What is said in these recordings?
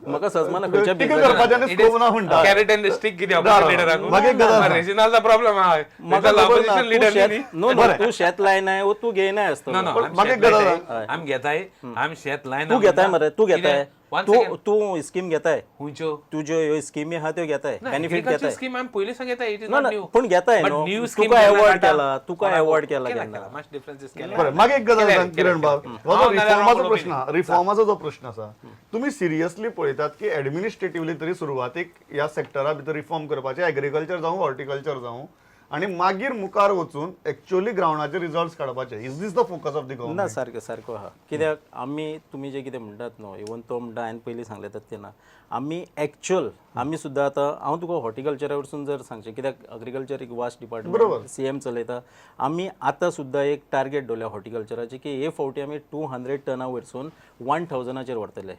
म्हाका सजमाना खंयच्या टिका करपाच्यान स्कोप ना म्हणटा. कॅरेट अँड स्टिक कितें ऑपोजिशन लिडराक. मागीर एक गजाल सांग. रेजिनाल्डचा प्रॉब्लेम आहा. म्हाका खबर ना, ऑपोजिशन तूं लिडर शेत न्ही. नो नो, तूं शेत लायनाय वो तूं घेयनाय आसतलो. नो नो, मागीर एक गजाल सांग. आम घेताय, आम शेत लायना. तूं घेताय मरे, तूं घेताय. वन तूं तूं स्कीम घेताय. खंयच्यो? तुज्यो ह्यो स्किमी आहा त्यो घेताय, बेनिफीट घेताय. स्कीम आमी पयलीं सांग घेताय. It is ना not ना न्यू. पूण घेताय न्हू. न्यू स्कीम तुका अवॉर्ड केला, तुका अवॉर्ड केला केन्ना? मातशें डिफरन्सीस केला. बरं, मागीर एक गजाल सांग किरण बाब, हो जो हांव नाल्यार हांव रिफॉर्माचो प्रश्न आहा, रिफॉर्माचो जो प्रश्न आसा, तुमी सिरियसली पळयतात की एडमिनिस्ट्रेटिवली तरी सुरवातीक ह्या सेक्टरा भितर रिफॉर्म करपाचें, एग्रीकल्चर जावं हॉर्टिकल्चर जावं, आनी मागीर मुखार वचून एक्च्युअली ग्रावंडाचे रिजल्ट्स काडपाचे? Is this the focus of the ना गव्हर्मेंट? सारकें सारको आहा. कित्याक आमी तुमी जे कितें म्हणटात न्हू, इवन तो म्हणटा हांवें पयलीं सांगलें तेन्ना ना, आमी एक्च्युअल आमी सुद्दां आतां हांव तुका हॉर्टिकल्चरा वरसून जर सांगचें, कित्याक एग्रीकल्चर एक वास्ट डिपार्टमेंट, सीएम चलयता. आमी आतां सुद्दां एक टार्गेट दवरल्या हॉर्टिकल्चराची की हे फावटी आमी 200 टना वयरसून 1000चेर व्हरतले.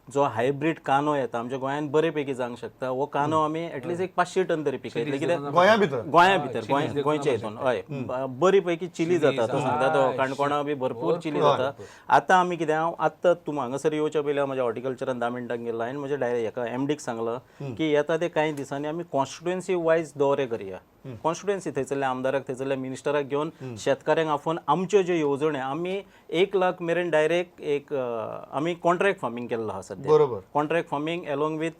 जो हायब्रीड कांदो येता आमच्या गोंयांत बरे पैकी जावंक शकता, हो कांदो आमी एटलिस्ट एक 500 टन तरी पिकयतले. कित्याक गोंया भितर? गोंया भितर, गोंय गोंयच्या हितून हय बरी पैकी चिली जाता. तो सांगता तो काणकोणा बी भरपूर चिली जाता. आतां आमी कितें, हांव आत्तां तूं हांगासर येवच्या पयलीं हांव म्हज्या हॉर्टिकल्चरान 10 मिनटां गेलो. हांवें म्हज्या डायरेक्ट हेका एमडीक सांगलां की येता ते कांय दिसांनी आमी कॉन्स्टिट्युएन्सी वायज दौरे करया. कॉन्स्टिट्युएन्सी थंयसरल्या आमदाराक, थंयसरल्या मिनिस्टराक घेवन, शेतकाऱ्यांक आफोवन आमच्यो ज्यो येवजण्यो, आमी 1 लाख मेरेन डायरेक्ट एक आमी कॉन्ट्रॅक्ट फार्मींग केल्लो आहा सद्या. Contract farming along with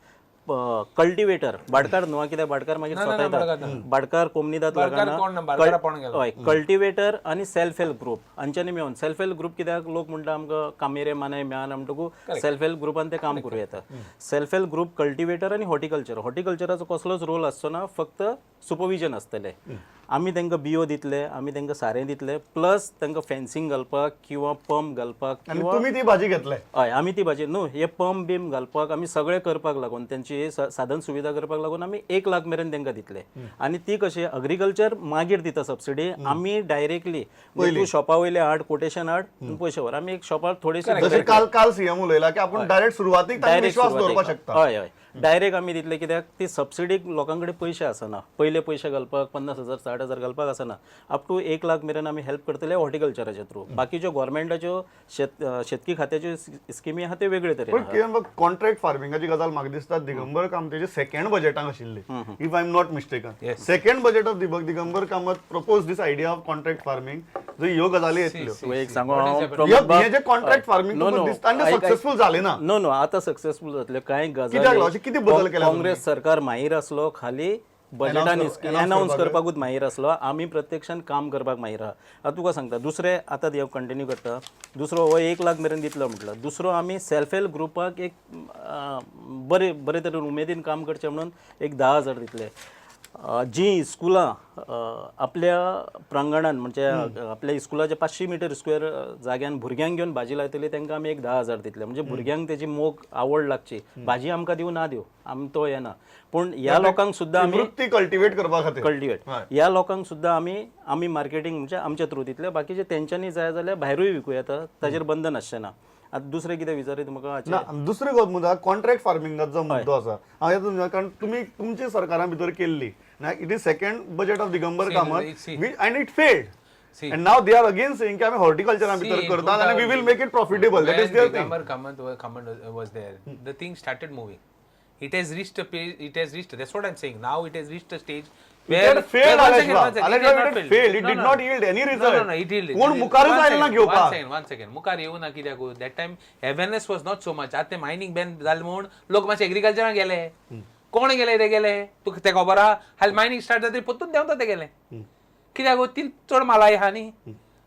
cultivator, भाटकार न्हू, कित्याक भाटकार मागीर स्वता येतात, भाटकार कोमनिदाद भाटकार कोण ना, भाटकारा कोण गेलो? हय, कल्टिवेटर आनी सेल्फ हेल्प ग्रुप हांच्यांनी मेळून. सेल्फ हेल्प ग्रुप कित्याक लोक म्हणटा आमकां कामेरे मानाय मेळना म्हणटकूच सेल्फ हेल्प ग्रुपान ते काम करूं येता. सेल्फ हेल्प ग्रुप, कल्टिवेटर आनी हॉर्टिकल्चर. हॉर्टिकल्चराचो कसलोच रोल आसचो ना, फक्त सुपरविजन आसतलें. आमी तांकां बियो दितले, आमी तांकां सारें दितले, प्लस तांकां फेन्सिंग घालपाक किंवा पंप घालपाक आनी किंवा तुमी ती भाजी घेतले? हय, आमी ती भाजी न्हू, हे पंप बीम घालपाक, आमी सगळें करपाक लागून, तेंची साधन सुविधा करपाक लागून आमी 1 लाख मेरेन तांकां दितले. आनी ती कशी, अग्रीकल्चर मागीर दिता सबसिडी, आमी डायरेक्टली तूं शॉपा वयले हाड, कोटेशन हाड, पयशे व्हर. आमी एक शॉपार थोडीशी जशें काल काल सीएम उलयला की आपूण डायरेक्ट सुरवातीक तांकां विश्वास दवरपाक शकता. हय हय, डायरेक्ट आमी दितले. कित्याक ती सबसिडीक लोकां कडेन पयशे आसना, पयले पयशे घालपाक 50,000 60,000 घालपाक आसना. अप टू 1 लाख मेरेन आमी हेल्प करतले हॉर्टिकल्चराच्या थ्रू. बाकीच्यो गव्हर्मेंटाच्यो शेतकी खात्याच्यो स्किमी आहा त्यो वेगळे तरेन पण आहा. किरण, कॉन्ट्रॅक्ट फार्मिंगाची गजाल म्हाका दिसता दिगंबर कामतेचे सेकंड बजेटाक आशिल्ली, if I am not mistaken. Second budget of Digambar Kamat propose this idea of contract farming, जो ह्यो गजाली येतल्यो. तुका एक सांगू हांव, हे जे कॉन्ट्रॅक्ट फार्मिंग नो नो दिसता आनी सक्सेसफूल जाले ना. नो नो, आता सक्सेसफूल जातले कांय कित्याक लागून? अशें कितें बदल केला तुमी? काँग्रेस सरकार माहीर आसलो, खाली बजेटान announce announce करपाक. करपाकूच माहीर आसलो, आमी प्रत्यक्षान काम करपाक माहीर आहा. आतां तुका सांगता, दुसरें आतां कंटिन्यू करता. दुसरो हो 1 लाख मेरेन दितलो म्हटलं. दुसरो आमी सेल्फ हेल्प ग्रुपाक एक बरे बरे तरेन उमेदीन काम करचें म्हणून एक 10,000 दितले. जीं स्कुलां आपल्या प्रांगणान, म्हणजे आपल्या इस्कुलाच्या 500 मिटर स्क्वेअर जाग्यान भुरग्यांक घेवन भाजी लायतली, तांकां आमी एक 10,000 दितले. म्हणजे भुरग्यांक तेजी मोग आवड लागची. भाजी आमकां दिवं ना दिवं, आमी तो येना, पूण ह्या लोकांक सुद्दां आमी वृत्ती कल्टिवेट करपा खातीर. कल्टिवेट. ह्या लोकांक सुद्दां आमी आमी मार्केटींग म्हणजे आमच्या थ्रू दितले. बाकीचे तेंच्यांनी जाय जाल्यार भायरूय विकूं येता, ताजेर बंधन आसचें ना. आतां दुसरें कितें विचारीत म्हाका? ना, दुसरी गो मुद्दा, कॉन्ट्रॅक्ट फार्मिंगाचो जो मुद्दो आसा, हांव येता तुमच्या, कारण तुमी तुमच्या सरकारा भितर केल्ली. It is second budget of Digambar Kamat see. And it failed. See. And now they are again saying की आमी हॉर्टिकल्चरा भितर See, in करतात आनी we will make it profitable, that is When their thing. Digambar Kamat was there, the thing started moving. It has reached a page, it has reached, that's what I'm saying. Now it has reached a stage It had failed, where- one Alesh second, Bab. one second. Alesh It had Bab, not it had failed. It No, did no. not yield any No, result. No, no, it yielded. कोण It मुखारच One आयले ना second, घेवपाक. One second, one second. मुखार येवना कित्याक? That time awareness was not so much. आतां ते मायनींग बॅन जालें म्हूण लोक मातशे एग्रीकल्चरान गेले. कोण गेले ते गेले, तुका ते खबर आहा. हाल मायनींग स्टार्ट जातरी परतून देंवता ते गेले. कित्याक? ती चड मालाय आहा न्ही,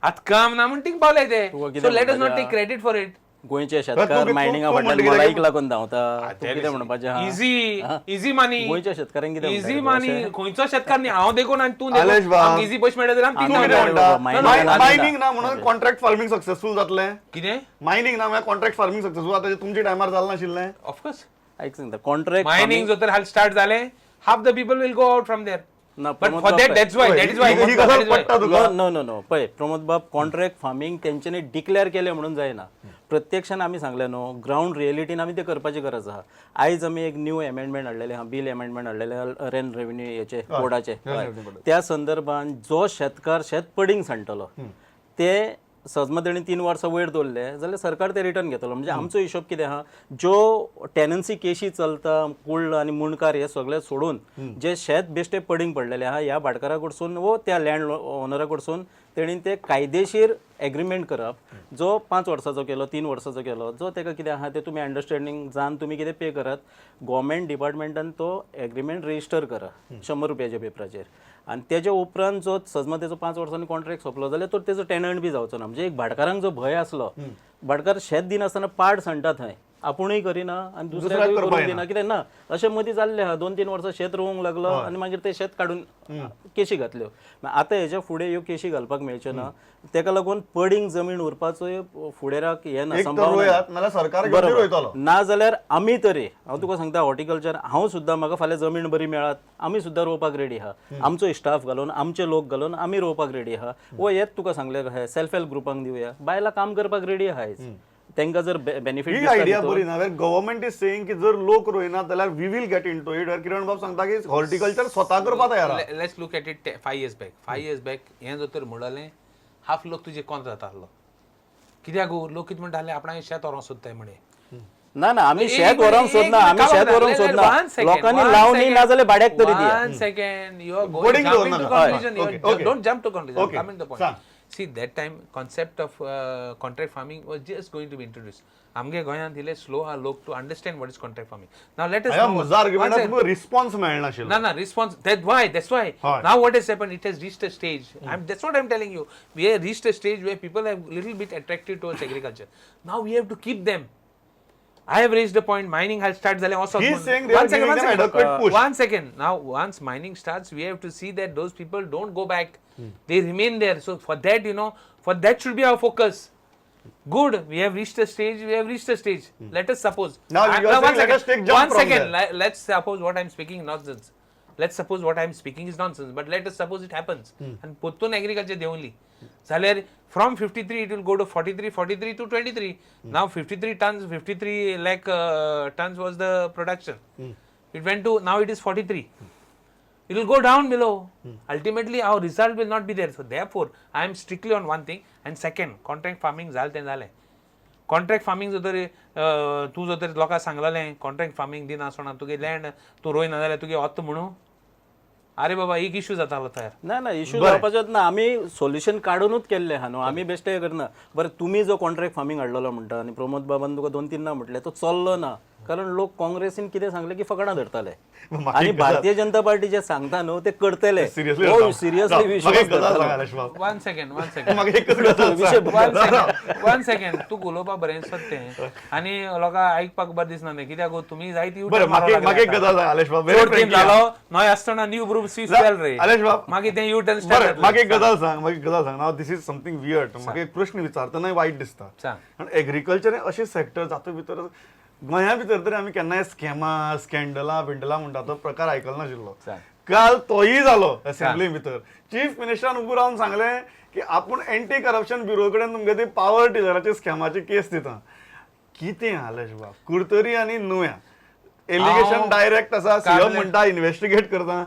आतां काम ना म्हूण थिंग पावले ते. तुका कितें So let us not म्हणपाचें? take credit for it. गोंयचे शेतकार मायनिंगा तूं फाटल्यान म्हणटा कितें? मलाईक लागून धांवता, तूं कितें म्हणपाचें आहा? Easy easy money. गोंयच्या शेतकाऱ्यांक कितें इझी म्हणटा रे मनी. खंयचो शेतकार न्ही, हांव देखून आनी तूं आलेश देखून, बाब. आमकां इझी पयशे मेळटा जाल्यार आमी तूं थिंग कितें अरे म्हणटा? बाबा, mining mining ना म्हणून कॉन्ट्रॅक्ट फार्मिंग सक्सेसफूल जातलें? कितें? मायनिंग ना म्हणल्यार कॉन्ट्रॅक्ट फार्मिंग सक्सेसफूल जाता, तुमच्या टायमार जालें नाशिल्लें? ऑफकोर्स. ऐक सांगता, कॉन्ट्रॅक्ट मायनिंग जर तर हाल स्टार्ट जालें, half the people will go out from there. ना, बट प्रमोद फॉर बाब, that, that's why, that is why ही गजाल पडटा तुका? नो नो नो नो, पळय प्रमोद बाब, कॉन्ट्रॅक्ट फार्मींग तेंच्यांनी डिक्लेअर केलें म्हणून जायना. प्रत्यक्षान आमी सांगलें न्हू, ग्रावंड रियलिटीन आमी तें करपाची गरज आहा. आयज आमी एक न्यू एमेंडमेंट हाडलेलें आहा, बील एमेंडमेंट हाडलेलें आहा रेन रेव्हेन्यू हेचे बोर्डाचे. त्या संदर्भान जो शेतकार शेत पडींग सांडटलो ते सजमा तेणी 3 वर्सां वयर दवरले जाल्यार सरकार ते रिटर्न घेतलो. म्हणजे आमचो हिशोब कितें आहा, ज्यो टेनन्सी केशी चलता, कुर्ला आनी मुंडकार हे सगळे सोडून जे शेत बेश्टे पडींग पडलेले आहा, ह्या भाटकारा कडसून वो त्या लँड ओनरा कडसून तेणी ते कायदेशीर एग्रीमेंट करप, जो 5 वर्साचो केलो, 3 वर्साचो केलो, जो तेका कितें आहा ते तुमी अंडरस्टँडींग जावन तुमी कितें पे करात. गोवोरमेंट डिपार्टमेंटान तो एग्रीमेंट रजिस्टर करा 100 रुपयाच्या पेपराचेर आनी तेच्या उपरांत जो सजमा तेजो 5 वर्सांनी कॉन्ट्रॅक्ट सोंपलो जाल्यार तो तेजो टेनंट बी जावचो ना. म्हणजे एक भाटकारांक जो भंय आसलो, भाटकार शेत दिनासतना पाड सांडटा थंय, आपुणूय करिना आनी दुसऱ्याकूय दुसऱ्याक करूंक करपाक दिना. कितें ना अशें मदीं जाल्लें आहा, 2-3 वर्सां शेत रोवंक लागलो आनी मागीर तें शेत काडून केशी घातल्यो. आतां हेच्या फुडें ह्यो केशी घालपाक मेळच्यो ना. तेका लागून पडींग जमीन उरपाचोय फुडेराक हें ना, एक तर संभावना ना. रोयात नाल्यार सरकार घेवन रोयतलो. ना जाल्यार आमी तरी, हांव तुका सांगता, हॉर्टिकल्चर हांव सुद्दां, म्हाका फाल्यां जमीन बरी मेळत, आमी सुद्दां रोवपाक रेडी आहा. आमचो स्टाफ घालून, आमचे लोक घालून आमी रोवपाक रेडी आहा. वो येत तुका सांगले कशें सेल्फ हेल्प ग्रुपांक दिवया, बायलां काम करपाक रेडी आहा आयज. तांकां जर बेनिफीट ही आयडिया बरी ना. गव्हर्मेंट is saying की जर लोक रोयना जाल्यार we will get into it. किरण बाब सांगता की हॉर्टिकल्चर स्वता करपा तयार आहा. Let's look at it 5 years back. 5 years back हें जर तर म्हणलें, हाफ लोक तुजे कोण जातालो. कित्याक गो लोक कितें म्हणटाले, आपणाक शेत व्हरोंक सोदताय म्हणे. ना ना, आमी शेत व्हरोंक सोदना, आमी शेत व्हरोंक सोदना. लोकांनी लावणी, ना जाल्यार भाड्याक तरी दिया. One second, you are going Boarding jumping to दवरनाका. Conclusion. Okay, okay. Don't jump to conclusion. Okay, Come in the point. सांग. See, that time concept of contract farming was just going to be introduced. आमगे गोंयांत इल्ले slow आहा लोक to understand what is contract farming. Now let us ह्या म्हजो आर्ग्युमेंटाक तुमकां response मेळनाशिल्लो. No, no, response. That's why. That's why. Hi. Now what has happened? It has reached a stage. That's what I'm telling you. We have reached a stage where people are little bit attracted towards agriculture. Now we have to keep them. I have raised the point. Mining has started. जाल्यार also. He is saying they are One second, giving one them second. Adequate push. One second. Now, once mining starts, we have to see that those people don't go back. They remain there. So for that, for that should be our focus. Good. We have reached a stage. We have reached a stage. Let us suppose. Now you are One saying let second. us take jump One from second. there. Let's suppose what I'm speaking nonsense. Let's suppose what I'm speaking is nonsense. But let us suppose it happens. And परतून agriculture देंवली जाल्यार from 53 it will go to 43, 43 to 23. Now 53 tons, 53 lakh tons was the production. It went to, now it is 43. It will go down below. Ultimately, our result will not be there. So therefore, I am strictly on one thing. And second, contract farming जालें तें जालें. Contract farming जर तर तूं जर तर लोकांक सांगलेलें कॉन्ट्रॅक्ट फार्मींग दिना सोडना, तुगे लँड तूं रोयना जाल्यार तुगे वता म्हणून, अरे बाबा, एक इशू जातालो तयार. ना ना, इशू जावपाचोच ना. आमी सोल्युशन काडूनच केल्लें आहा न्हू, आमी बेश्टे करना. बरें, तुमी जो कॉन्ट्रॅक्ट फार्मींग हाडलेलो म्हणटा आनी प्रमोद बाबान तुका दोन तीन ना म्हटलें, तो चल्लो ना, कारण लोक काँग्रेसीन कितें सांगलें की फकणां धरताले म्हाका आनी एक गजाल- भारतीय जनता पार्टी जे सांगता न्हू ते करतले. सिरियसली हो, सिरियसली म्हाका एक विश्वास गजाल धरतालो. सांग आलेश बाब. One second, one second. म्हाका एकच गजाल विशय सांग. One second, one second. तूं उलोवपाक बरें दिसता तें आनी लोकांक आयकपाक बरें दिसना तें. कित्याक गो तुमी जायती बरें, म्हाका एक गजाल सांग आलेश बाब, very चड तेंप frankly. जालो नय आसतना न्यू ग्रुप सी स्पेल रे. आलेश बाब. मागीर तें यू टर्न. बरें, म्हाका एक गजाल सांग, म्हाका एक गजाल सांग. Now this is something weird. म्हाका एक प्रश्न विचारतनाय वायट दिसता. सांग. कारण एग्रीकल्चर हें अशें सेक्टर जातूंत भितर, गोंया भितर तरी आमी केन्नाय स्कॅमां, स्कॅन्डलां बिंडलां म्हणटा तो प्रकार आयकल नाशिल्लो. सांग. काल तोय जालो असेंब्ली भितर. चीफ मिनिस्टरान उबो रावन सांगलें की आपूण एंटी करप्शन ब्युरो कडेन तुमगे ती पावर टिलराची स्कॅमाची केस दिता. कितें आलेश बाब, कुडतरी आनी नुव्या एलिगेशन डायरेक्ट आसा. सीएम म्हणटा इन्व्हेस्टिगेट करता.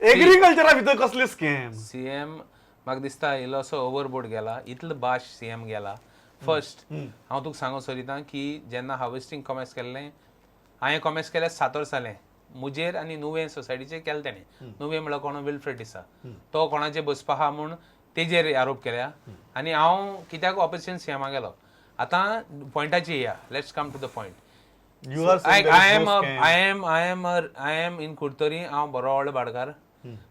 एग्रीकल्चरा भितर कसली स्कॅम? सीएम म्हाका दिसता इल्लोसो ओवरबोर्ड गेला. इतलो भाश सीएम गेला. फर्स्ट हांव तुका सांगूंक सोदिता की जेन्ना हार्वेस्टींग कॉमर्स केल्लें, हांवें कॉमर्स केलें 7 वर्सां जालें. मुजेर आनी नुवें सोसायटीचेर केलें तेणें. नुवें म्हणल्यार कोण, विल्फ्रेड डिसा, तो कोणाचेर बसपा आहा म्हूण तेजेर आरोप केल्या आनी हांव कित्याक ऑपोजिशन सीएमा गेलो. आतां पॉयंटाचेर येया. Let's come to the point. You are I am I am I am I am in Curtorim. हांव बरो व्हडलो भाटकार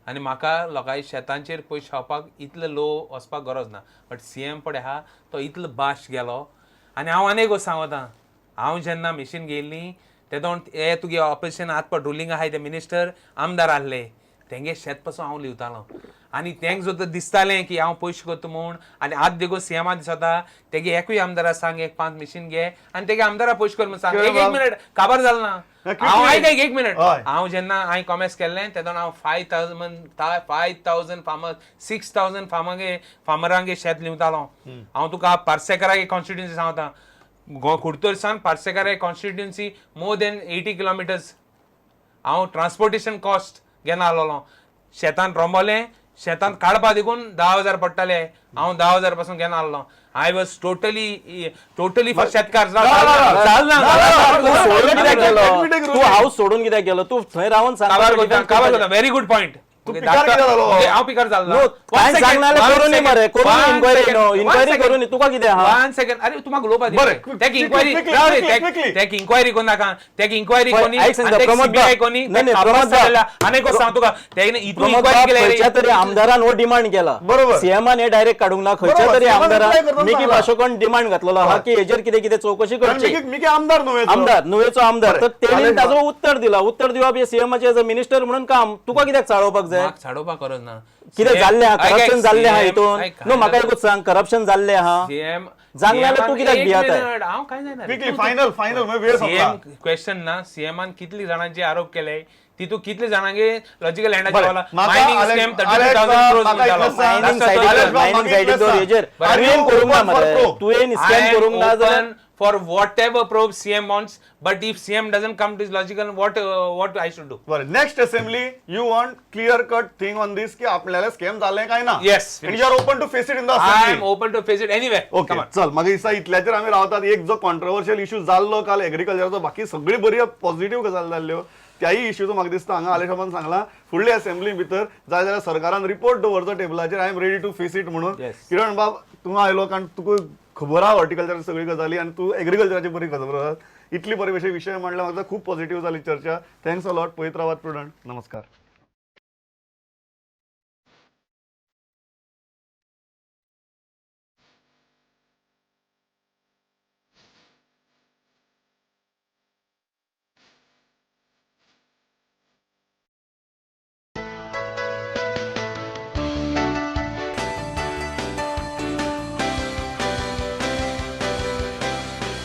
आनी म्हाका लोकांच्या शेतांचेर पयशे खावपाक इतलो लो वचपाक गरज ना. बट सीएम पळय आहा तो इतलो बाश गेलो. आनी हांव आनी एक गोश्ट सांगता, हांव जेन्ना मिशीन घेयल्ली तेदोन हे तुगे ऑपोजिशन आत पड रुलींग आहाय ते मिनिस्टर आमदार आहले, तेंगे शेत पासून हांव लिवतालो आनी तेंक जर तर दिसतालें की हांव पयशे करता म्हूण. आनी आतां देखून सीएमा दिसता तेगे एकूय आमदारा सांग एक पांच मिशीन घे आनी तेगे आमदारा पयशे कर म्हूण सांग. एक एक मिनिट, काबार जाल ना. हांव आयक, आयक एक मिनिट. हांव जेन्ना हांवें कॉमर्स केल्लें तेदोन हांव 5,000 farmer, 6,000 फार्मांगे फार्मरांगे शेत लिवतालो हांव. तुका पार्सेकरागे कॉन्स्टिट्युन्सी सांगता, कुडतरी सावन पार्सेकरा कॉन्स्टिट्युन्सी मोर देन 80 किलोमिटर्स. हांव ट्रान्सपोर्टेशन कॉस्ट घेना आसलेलो. शेतान रोंबोलें. शेतांत काडपा देखून 10,000 पडटाले. हांव 10,000 पासून घेना आहलो. I was totally totally for शेतकार. चालना. तूं सोडून कित्याक गेलो? Admit तूं हाऊस सोडून कित्याक गेलो? तूं थंय रावन सांग. काबार करता, काबार करता. Very good point. तूं पिकार कित्याक जालो? हांव पिकार जालो. नो, कांय सांगना जाल्यार करूं न्ही मरे, करूं न्ही inquiry, नो, inquiry करूं न्ही, तुका कितें आहा? वन सेकंड, अरे तुम्हाक उलोवपा दी. बरें, तेक इन्क्वायरी quickly, राव रे. quickly, quickly. तेक इन्क्वायरी कोन नाका, तेक इन्क्वायरी पळय, कोनी. आयक सांगता, प्रमोद बाब. कोनी. नाही, नाही, प्रमोद बाब. आनी एक सांग तुका, तेणे इतू प्रमोद इन्क्वायरी बाब, केल्या रे. खंयच्या तरी आमदारान हो डिमांड केला. बरोबर. सीएमान हे डायरेक्ट काडूंक ना. खंयच्या बरोबर, तरी CM आमदारान reply करतना मिकी सांगला. पाशोकन डिमांड घातलेलो आहा की हेजेर कितें कितें चवकशी कारण करची. मिकी मिकी आमदार नुवेचो. आमदार, नुवेचो आमदार. तर बरें, तेणी चालेल. ताजो उत्तर दिला. उत्तर दिवप हे सीएमाचे एज अ मिनिस्टर म्हणून काम. तुका कित्याक चाळोवपाक जाय? म्हाका चाळोवपाक गरज ना. कितें जाल्लें आहा? आयक, आयक, करप्शन जाल्लें आहा CM हितून. आयक, न्हू, म्हाका एकूच सांग, करप्शन जाल्लें आहा? सीएम जांग नाल्यार तूं कित्याक भियेताय? हांव काय जायना. क्विकली, फायनल फायनल, मागीर वेळ सोंपला. सीएम क्वेश्चन ना, सीएमान कितली जाणांचे आरोप केले, तितू कितले जाणांगे लॉजिकल एंडाचे बरें, वाला म्हाका mining Alex- scam 32,000 Alex, crores म्हाका म्हणटालो. इतलें सांग. मायनिंग That's सायडीक आलेक्स दवर, बाब, मायनिंग म्हाका सायडीक इतलें दवर सांग. हेजेर. Are तुवें you करूंक ना open for मरे, probe? तुवें I scam am करूंक ना जाल्यार open for whatever probe CM wants, but if CM doesn't come to his logical, what I should do? बरें, next assembly you want clear cut thing on this की आपल्याला scam जालें काय ना? Yes. And you are open to face it in the I am assembly? open to face it anywhere. Okay, Come on. चल, म्हाका दिसता इतल्याचेर आमी रावतात. एक जो कॉन्ट्रोवर्शियल इशू जाल्लो काल एग्रीकल्चराचो, बाकी सगळी बरी पॉझिटिव्ह गजाल जाल्ल्यो. त्याही इश्यूचो म्हाका दिसता हांगा आलेशाबान सांगला, फुडले असेंब्ली भितर जाय जाल्यार सरकारान रिपोर्ट दवरचो टेबलाचेर, I am ready to face it म्हणून. Yes. किरण बाब, तूं आयलो कारण तुका खबर आहा हॉर्टिकल्चर सगळी गजाली आनी तूं एग्रीकल्चराची बरी खबर आहा. इतली बरी भशेन विशय मांडला, म्हाका खूब पॉझिटिव्ह जाली चर्चा. Thanks a lot. पळयत रावात प्रुडंट. नमस्कार.